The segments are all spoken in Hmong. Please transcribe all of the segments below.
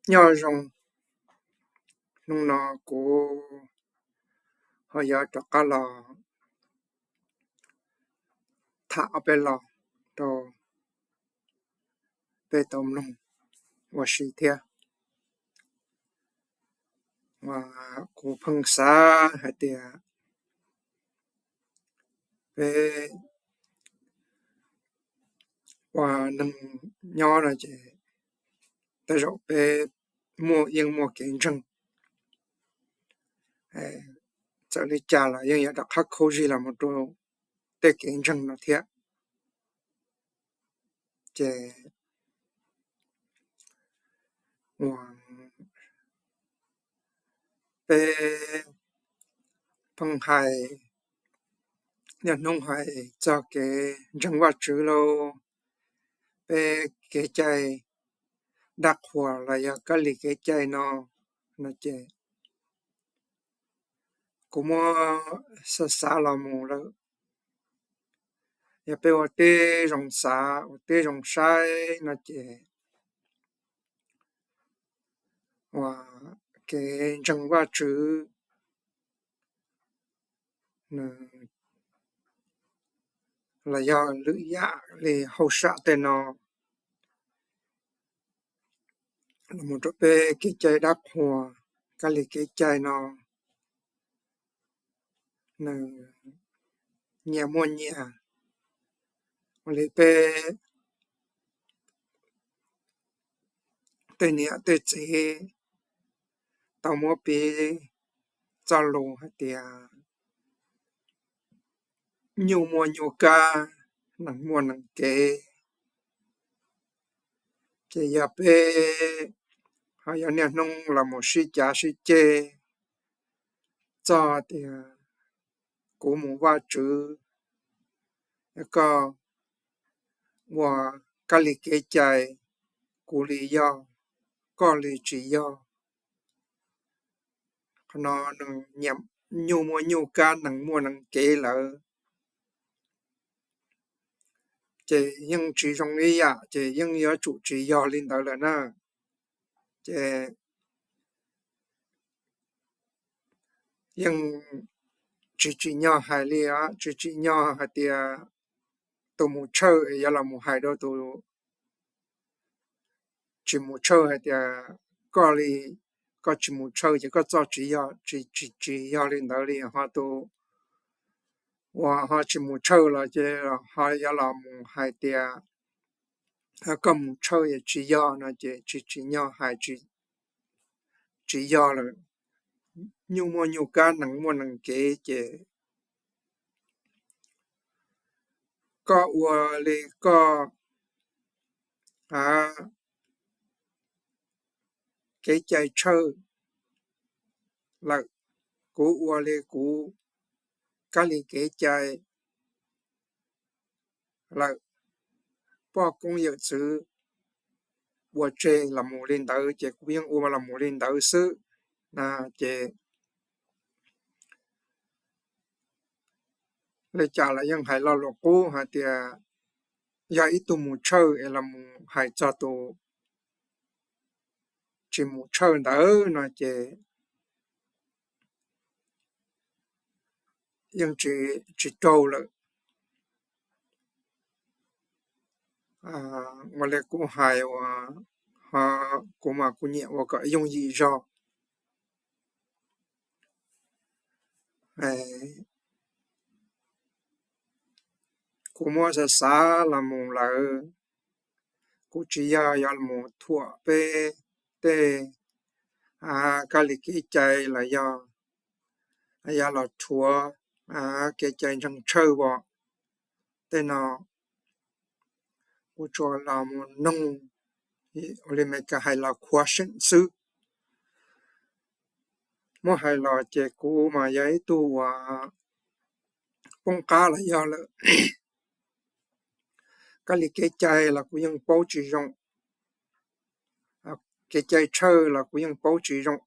Nyob zoo, hnub no kuv ho yuav rov qab los tham ob peb lo rau peb tau mloog ua si thiab. Kuv pheej xav hais tias peb ua neeg nyob no ces tej zaum peb muaj, yeej muaj kev ntseeg. Txawm li cas los yeej yuav rov qab khaub zig los mus rau tej kev ntseeg no thiab. Ces uas peb pheej hais, niaj hnub hais txog kev ntseeg Vajtswv lauj, peb kev cai dab qhuas los yog kab li kev cai no, no ces kuv muab xav xav los mus lawm. Yog peb ua tib zoo xav ua tib zoo saib no ces uas kev ntseeg Vajtswv nws los yog lwm yam li hauj sam tej no los mus rau peb kev cai dab qhuas, kab li kev cai no nws nyias muaj nyias. Ua li peb tej niam tej txiv tau muab piv txoj lus hais tias nyuj muaj nyuj kab, nees muaj nees kev. Ces yog peb ho yog niaj hnub los mus sib cav sib ceg txog tias kuv mus Vajtswv, koj ua kab li kev cai, kuv li yog, koj li tsis yog. Qhov no nws nyuj muaj nyuj kab, nees muaj nees kev lawm, ces yeej tsis zoo ib yam, ces yeej yuav tsum tsis yog li ntawd lawm na. Ces yeej tsis tsim nyog hais li, tsis tsim nyog hais tias tus mus tshawj yuav los mus hais rau tus tsis mus tshawj hais tias koj li, koj tsis mus tshawj ces koj txoj tsis yog, tsis, tsis, tsis yog li ntawd li. Ho tus uas ho tsis mus tshawj los ces ho yuav los mus hais tias koj mus tshawj es tsis yog no ces tsis tsim nyog hais tsis yog lawm. Nyuj muaj nyuj kab, nees muaj nees kev, ces koj ua li koj kev cai tshawj lawm, kuv ua li kuv kab li kev cai lawm. Poj koob yawm txwv ua tseg los mus li ntawd ces kuv yeej ua los mus li ntawd xwb na. Ces li cas los yeej hais lo lus qub hais tias yog ib tug mus tshawj es los mus hais txog tus tsis mus tshawj ntawd no ces yeej tsis, tsis raug lawm. Ua li kuv hais uas, ho kuv mas kuv nyiam ua kom yooj yim zog. Kuv muab xav xav los mus lawm, kuv tsis yog yuav mus thuam peb tej kab li kev cai los yog, yog los rhuav kev cai ntseeg tshawj os. Tej no kuv tsuas los mus noog, ua li Meskas hais los khuav seem xwb. Muab hais los ces kuv mas yog ib tug uas poob qab los yog lawm, kab li kev cai los kuv yeej paub tsis zoo, kev cai tshawj los kuv yeej paub tsis zoo.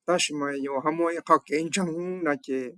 Tab sis mas yus ho muaj ib qho kev ntseeg no ces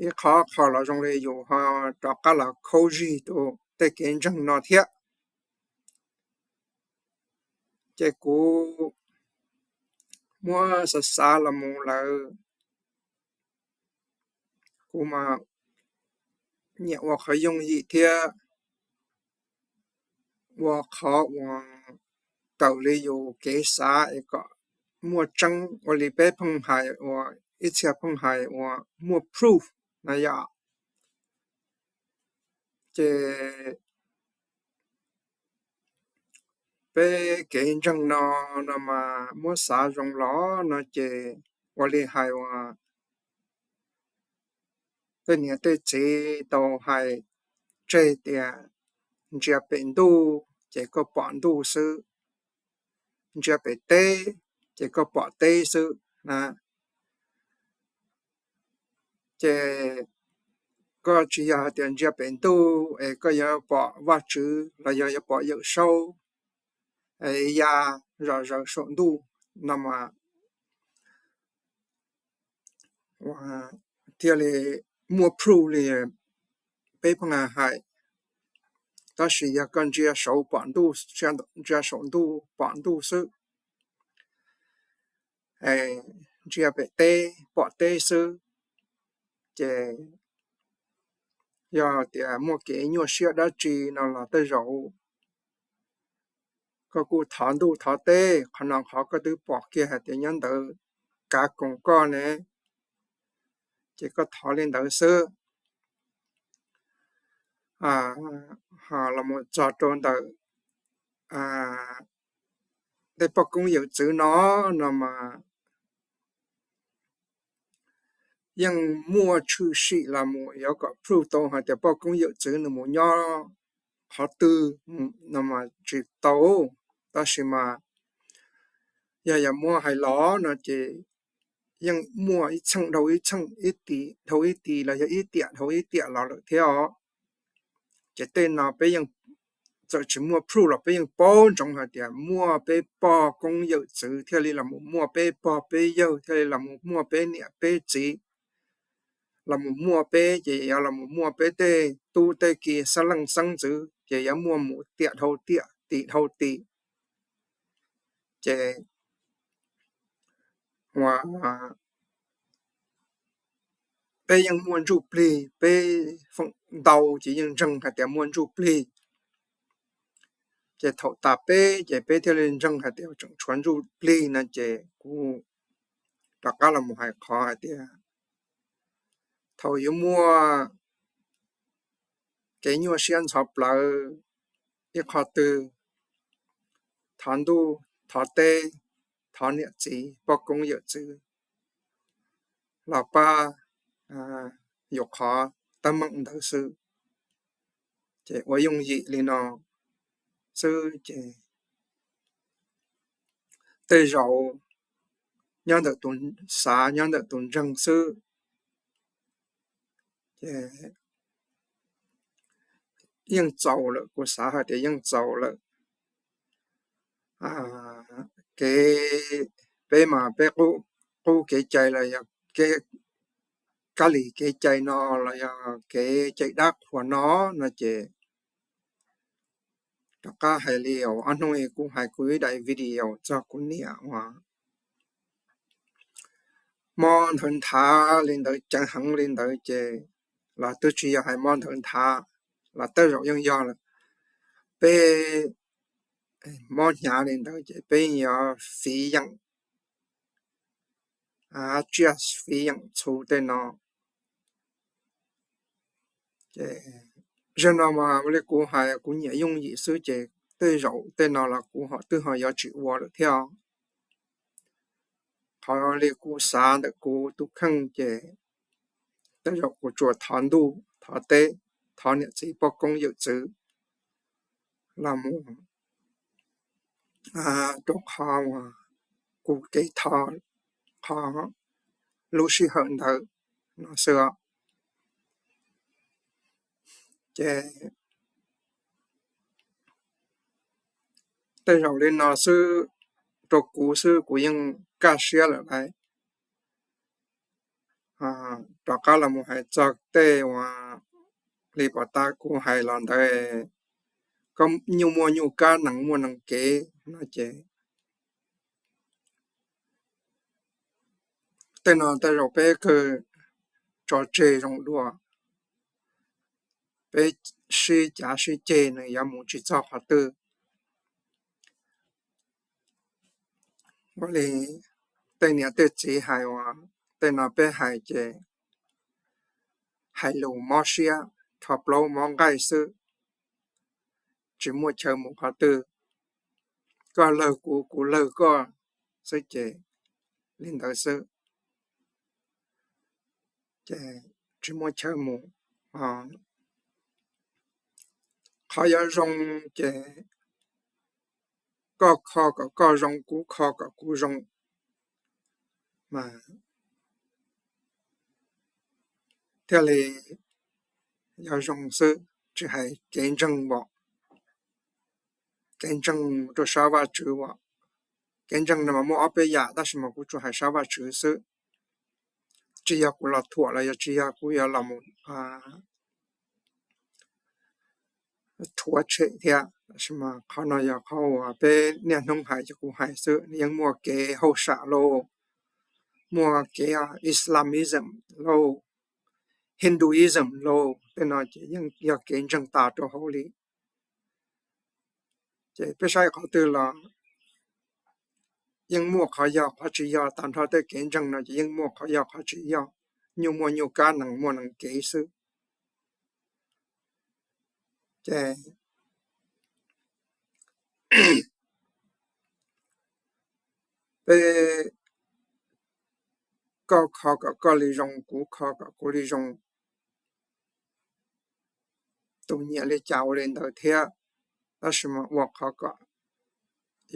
ib qho qho los zoo li yus ho rov qab los khaub zig rau tej kev ntseeg no thiab. Ces kuv muab xav xav los mus lawm, kuv mas nyiam ua qhov yooj yim thiab ua qhov uas tawm li yus kev xav es kom muaj tseeb ua li peb pheej hais uas ib txhia pheej hais uas muaj proof no yom. Ces peb kev ntseeg no, no mas muab xav zoo los no ces ua li hais uas tej niam tej txiv tau hais tseg tias ntsia pem ntuj ces koj pom ntuj xwb, ntsia pem teb ces koj pom teb xwb na. Ces koj tsis yog hais tias ntsia pem ntuj es koj yuav pom Vajtswv los yog yuav pom Yawm Saub ya zom zaws saum ntuj no mas thiaj li muaj proof li peb pheej hais. Tab sis yog koj ntsia saum pom ntuj, ntsia saum ntuj pom ntuj xwb, ntsia pem teb pom teb xwb, ces yog tias muaj kev nyuaj siab dab tsi no los tej zaum koj kuj thov ntuj thov teb, qhov no qhov koj twb pom kiag hais tias nyob ntawd kav koom koj ne, ces koj thov li ntawd xwb. Ho los mus txog rau ntawm tej poj koob yawm txwv no, no mas yeej muaj tshwm sim los mus yuav kom proof tau hais tias poj koob yawm txwv nws mus nyob qhov twg no mas tsis tau. Tab sis mas yog yog muab hais los no ces yeej muaj ib txheej dhau ib txheej, ib tim dhau ib tim los yog ib tiam dhau ib tiam los lawm thiab os. Ces tej no peb yeej, txawm tsis muaj proof los peb yeej paub ntsoov hais tias muaj peb poj koob yawm txwv thiaj li los mus muaj peb pog peb yawg, thiaj li los mus muaj peb niam peb txiv, los mus muaj peb ces yuav los mus muaj peb tej tub tej ki xeeb leej xeeb ntxwv ces yuav muaj mus tiam dhau tiam tim dhau tim. Ces peb yeej muaj ntsuj plig, peb feem ntau ces yeej ntseeg hais tias muaj ntsuj plig. Ces thaum tas peb ces peb thiaj li ntseeg hais tias tseem tshuav ntsuj plig no ces kuv rov qab los mus hais qhov hais tias thaum yuav muaj kev nyuaj siab ntxhov plawv ib qho twg, thov ntuj thov teb, thov niam txiv poj koob yawm txwv los pab yus qhov teeb meem ntawd xwb. Ces ua yooj yim li no xwb ces tej zaum nyob ntawm tus xav, nyob ntawm tus ntseeg xwb. Ces yeej txaus lawm, kuv xav hais tias yeej txaus lawm. Kev, peb mas peb qub kev cai los yog kab lis kev cai no los yog kev cai dab qhuas no, no ces rov qab hais li os, ob hnub kuv hais kuv ib daim video txog kuv niam uas mob nthawv nthav li ntawd, ceev heev li ntawd ces los twb tsis yog hais mob nthawv nthav, los tej zaum yeej yog lawm. Peb mob hnyav li ntawd ces peb yeej yuav fiv yeem tsiaj fiv yeem txhu tej no. Ces zaum no mas li kuv hais kuv nyiam yooj yim xwb ces tej zaum tej no los kuv ho twb ho yuav tsis ua lawm thiab. Qhov li kuv xav ntawm kuv tus kheej ces tej zaum kuv tsuas thov ntuj thov teb, thov niam txiv poj koob yawm txwv los mus rau qhov uas kuv kev thov qhov lub sij hawm ntawd no xwb os. Ces tej zaum li no xwb, rau kuv xwb kuv yeej kaj siab lawm lauj. Rov qab los mus hais txog tej uas li pom tas kuv hais los ntawd, koj nyuj muaj nyuj kab, nees muaj nees kev no ces tej no tej zaum peb kawg tso tseg zoo dua, peb sib cav sib ceg nws yuav mus tsis txog qhov twg. Ua li tej niam tej txiv hais uas tej no peb hais ces hais lus mob siab, rho plaub mob nqaij xwb, tsis muaj chaw mus qhov twg. Koj lawg kuv, kuv lawg koj xwb ces li ntawd xwb, ces tsis muaj chaw mus. Qhov yuav zoo ces koj kho kom koj zoo, kuv kho kom kuv zoo mas thiaj li yuav zoo xwb. Tsis hais kev ntseeg os, kev ntseeg rau sab Vajtswv os. Kev ntseeg no mas muaj ob peb yam tab sis mas kuv tsuas hais sab Vajtswv xwb. Tsis yog kuv los thuam los yog tsis yog kuv yuav los mus rhuav tshem thiab, tab sis mas qhov no yog qhov uas peb niaj hnub hais ces kuv hais xwb. Nws yeej muaj kev hauj sam lauj, muaj kev Islamism lauj, Hinduism lauj, tej no ces yeej yog kev ntseeg tas rau hauv li. Ces peb saib qhov twg los yeej muaj qhov yog qhov tsis yog, tag nrho tej kev ntseeg no ces yeej muaj qhov yog qhov tsis yog, nyuj muaj nyuj kab, nees muaj nees kev xwb. Ces peb, koj kho kom koj li zoo, kuv kho kom kuv li zoo, tus nyiam li cas ua li ntawd thiab. Tab sis mas ua qhov kom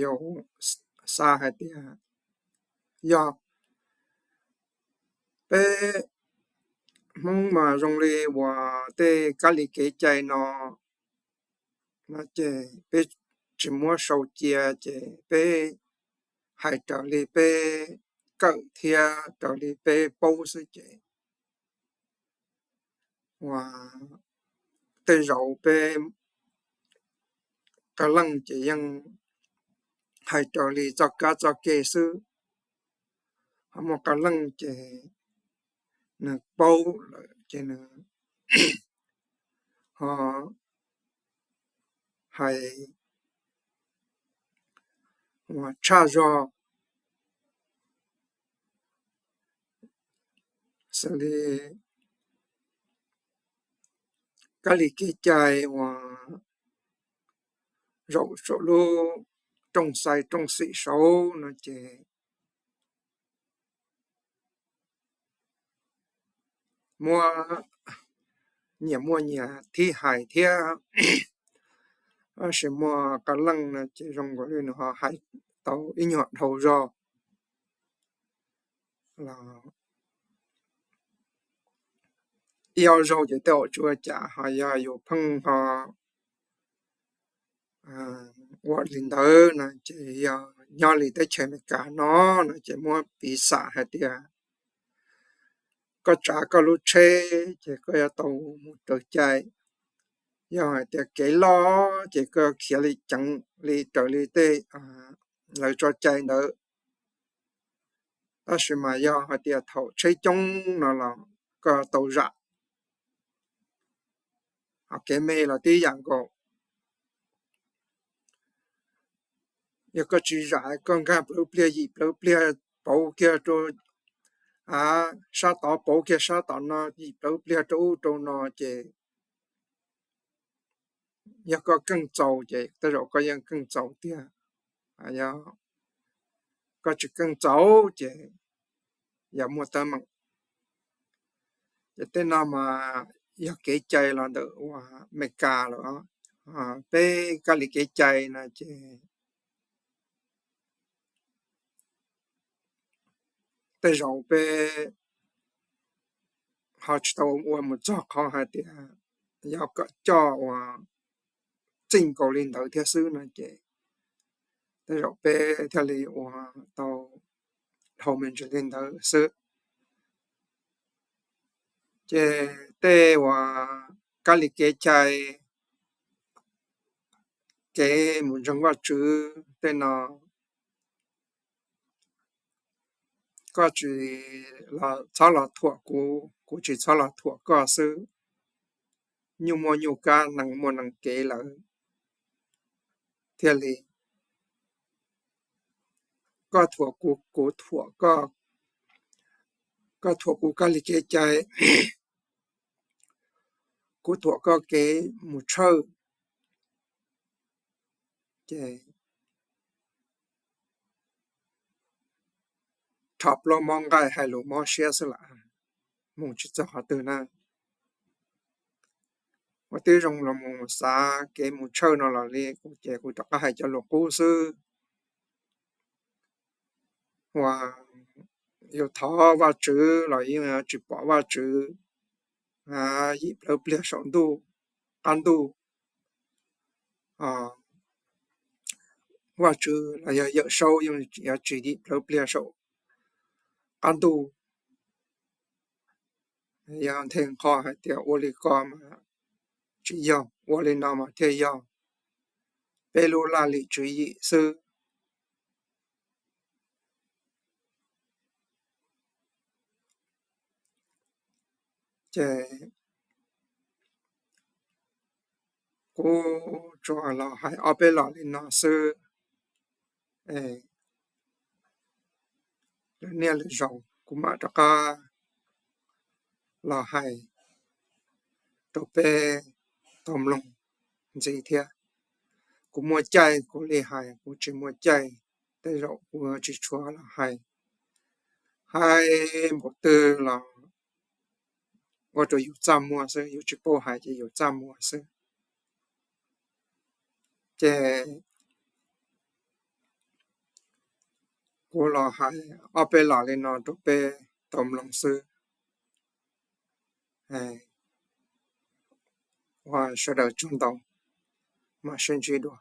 yus xav hais tias yog peb Hmoob mas zoo li uas tej kab li kev cai no, no ces peb tsis muab sau cia ces peb hais raws li peb kawm thiab raws li peb paub xwb ces ua tej zaum peb qee leej ces yeej hais raws li txoj kab txoj ke xwb. Ho muaj qee leej ces nws paub lawm ces nws ho hais ua tshaj zog. Xws li kab li kev cai uas zaum saum lub rooj xais rooj xim saud no ces muaj nyias muaj nyias thib hais thiab. Tab sis muaj qee leej no ces zoo nkaus li nws ho hais tau ib nyuag dhau zog los ib ob zaug ces tej zaum tsis ua cas, ho yog yus pheej ho ua li ntawd no ces yog nyob li teb chaws Amelikas no no ces muab piv xam hais tias koj tsav koj lub tsheb ces koj yuav tau mus raws cai. Yog hais tias kev loj ces koj khiav li ceev li raws li tej lawv tso cai ntawd. Tab sis mas yog hais tias thaum tsheb coob no los koj tau zam. Ho kev me los tib yam nkaus. Yog koj tsis zam, koj nkag plawv pliag yim plawv pliag pauv kiag rau sab tod, pauv kiag sab tom no, yim plawv pliag rau ub rau no ces yog koj keej txaus ces tej zaum koj yeej keej txaus tiag. Yog koj tsis keej txaus ces yog muaj teeb meem. Ces tej no mas yog kev cai los ntawm uas Amelikas lawm. Peb kab li kev cai no ces tej zaum peb ho tsis tau ua mus txog qhov hais tias yog kom coj uas txij nkaus li ntawd thiab xwb no ces tej zaum peb thiaj li ua tau dhau me ntsis li ntawd xwb. Ces tej uas kab li kev cai, kev mus ntseeg Vajtswv tej no, koj tsis, txhob los thuam kuv, kuv tsis txhob los thuam koj xwb. Nyuj muaj nyuj kab, nees muaj nees kev lawm thiaj li, koj thuam kuv, kuv thuam koj, koj thuam kuv kab li kev cai, kuv thuam koj kev mus tshawj, ces rho plaub mob nqaij hais lus mob siab xwb lawm, mus tsis txog qhov twg na. Ua tib zoo los mus xav kev mus tshawj no los li, kuv ces kuv rov qab hais cov lus qub xwb. Ua, yus thov Vajtswv los yeej tsis pom Vajtswv, yim plawv pliag saum ntuj, qab ntuj. Vajtswv los yog Yawm Saub yeej yuav tsis yim plawv pliag saum qab ntuj. Yog nthe nqho hais tias ua li ko mas tsis yog, ua li no mas thiaj yog. Peb lub laj lim tswv yim xwb. Ces kuv tsuas los hais ob peb los li no xwb. Lwm niaj lwm zaus kuv mam rov qab los hais rau peb tau mloog ntxiv thiab. Kuv muaj caij kuv li hais, kuv tsis muaj caij tej zaum kuv tsis tshua los hais. Hais npaum twg los ua rau yus txaj muag xwb, yus tsis paub hais ces yus txaj muag xwb. Ces kuv los hais ob peb los li no rau peb tau mloog xwb. Ua sawv daws tsaug ntau, mam sib ntsib dua.